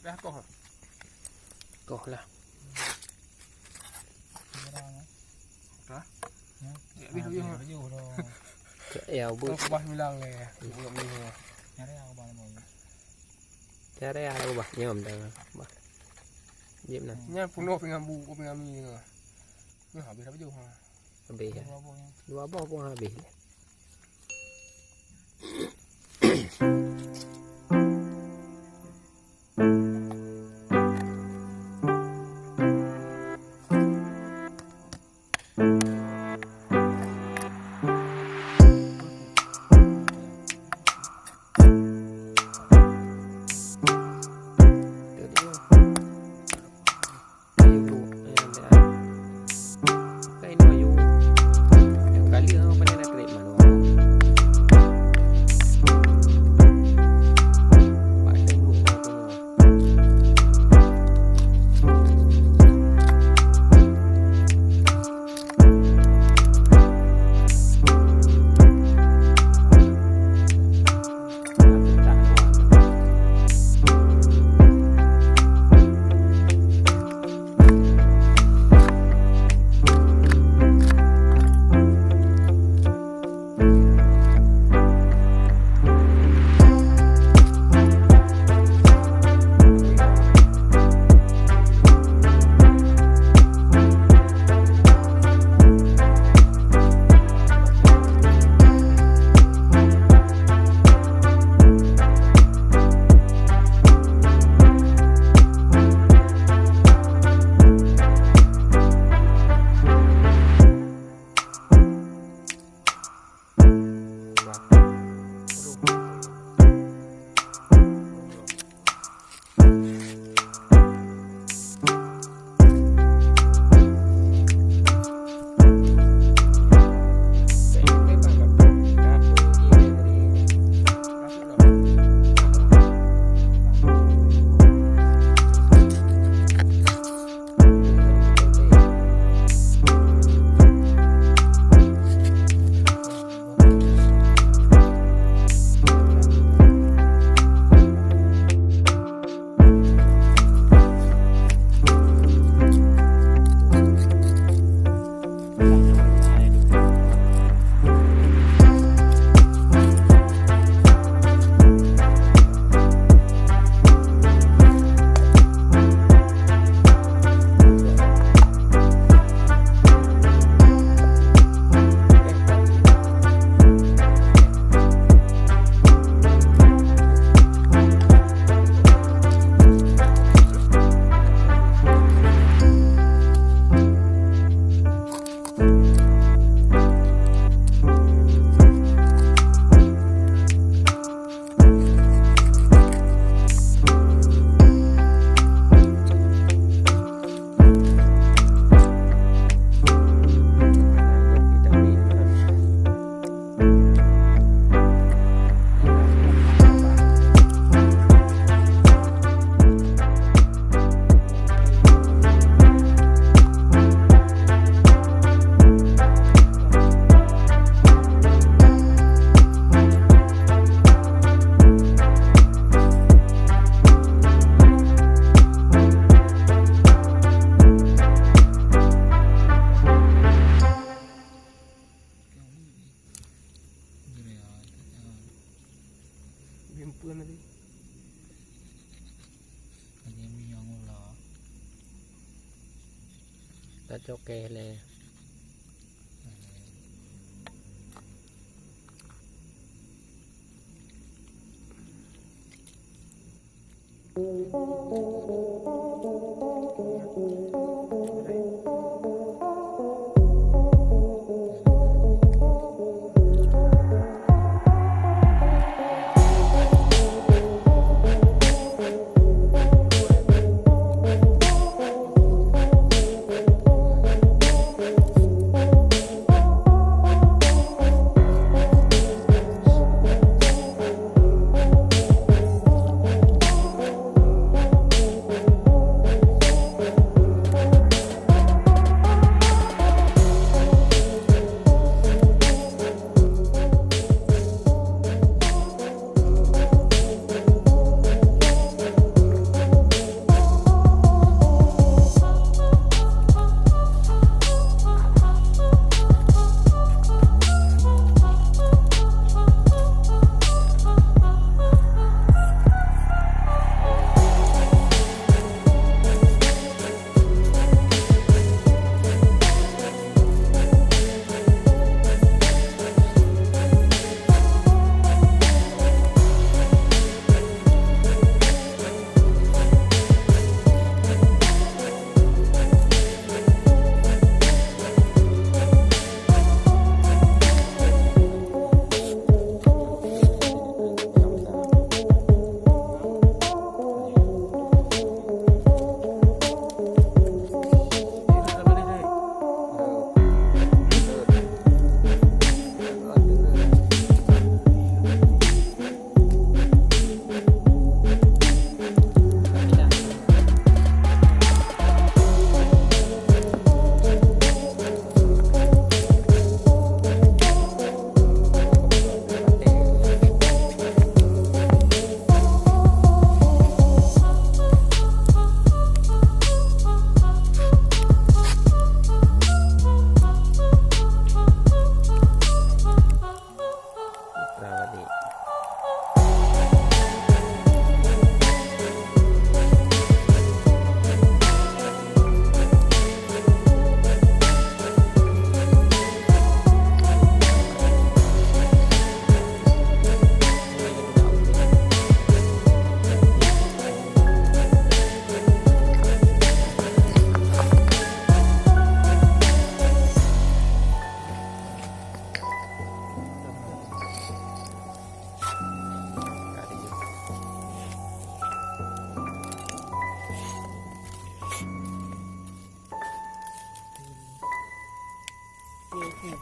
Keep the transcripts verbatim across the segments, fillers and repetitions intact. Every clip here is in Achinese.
Dah koh. Koh lah. Dah. Ya, habis laju. Cek ya, bu. Kau kubah bilang leh. Buka minggu. Nyari aku bang, bang. Cari aku bah nyom dah. Bah. Jim nah. Nyan peunoh pingan bu, pingan mi. Nah, habis apa jauh? Habis ya. Dua boh ya. Dua boh pun habis. Bimpeuen tadi. Tacok keh lé.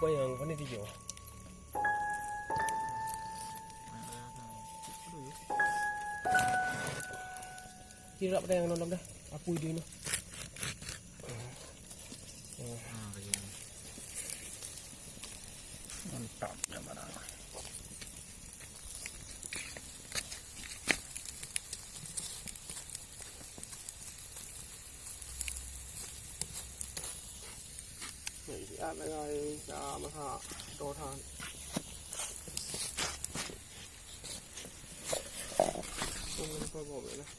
Yang mana tiga? Kirap dah yang dalam dah. Apa dia ni? Mantap dah barang. Siap, siap masak. Tuh, Tan. Tunggu, lupa bawa balik lah.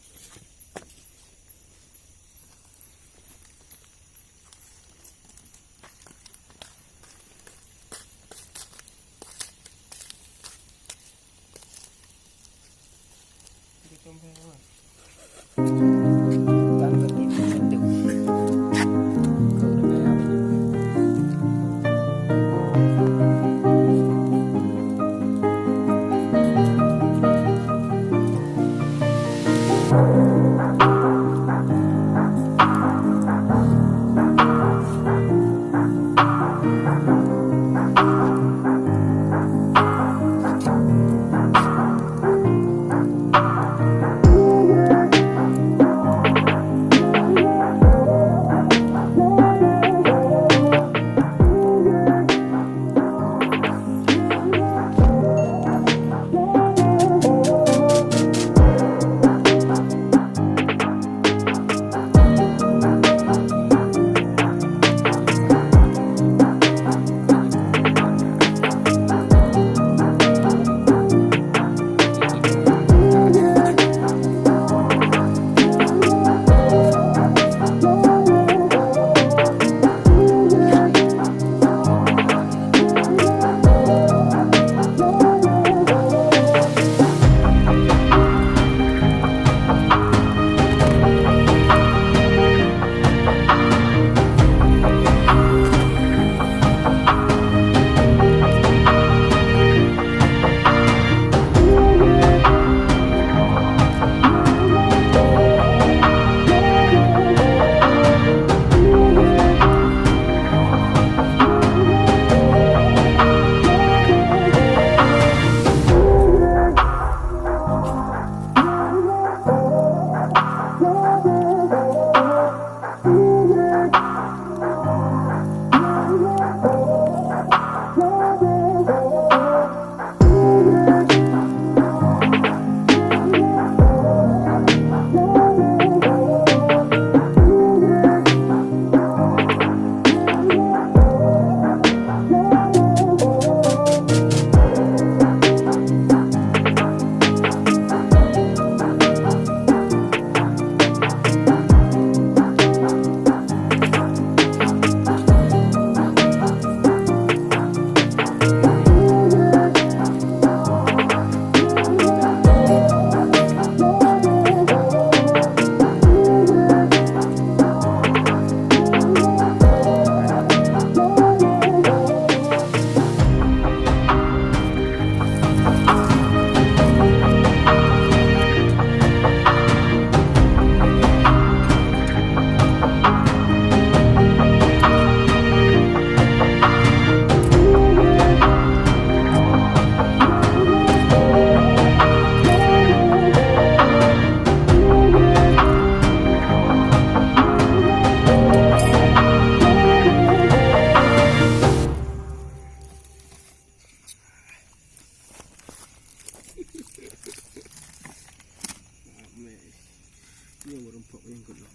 Ini baru empat yang kedua.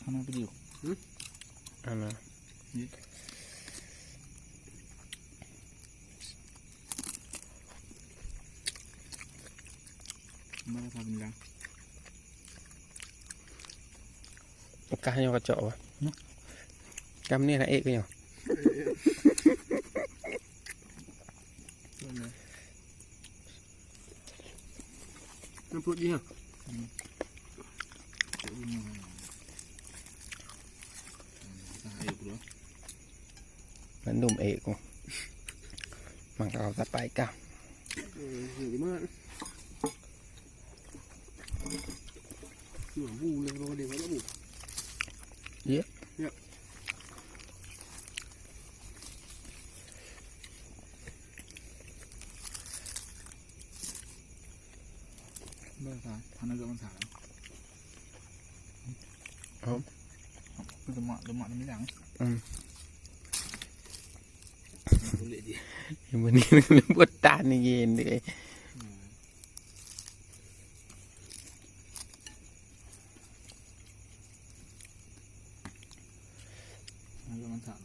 Mana video? Hmm? Alah. Ya. Mana kau bilang? Kah nyoe kacok apa? Hmm? Kam ni nak ék ke nyoe? Mana? Nampak dia. Hmm. Ayo keluar. Mandum ék ku. Mangkau tapai kah? Eh, ni di mana? Ni bu leh bawa dia, bawa bu. Ya. Ya. Biasa, hana gak masalah. Oh. Lemak, lemak ni bilang. Hmm. Boleh dia. Yang benih lembut tahan ni gini. Hmm. Agak masak.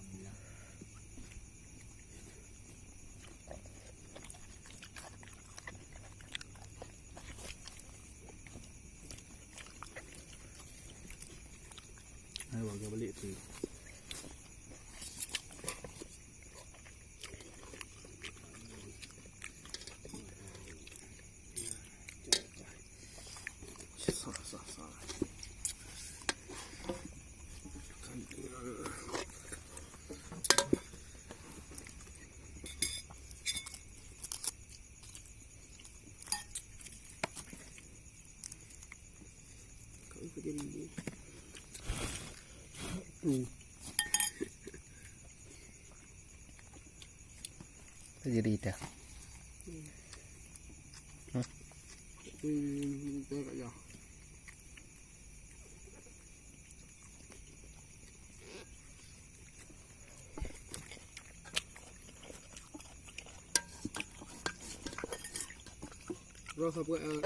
Ayo, agak balik tu. Hmm. Jadi dah. Hmm. Hah? Hmm, betul kat dia. Rasa buat, eh,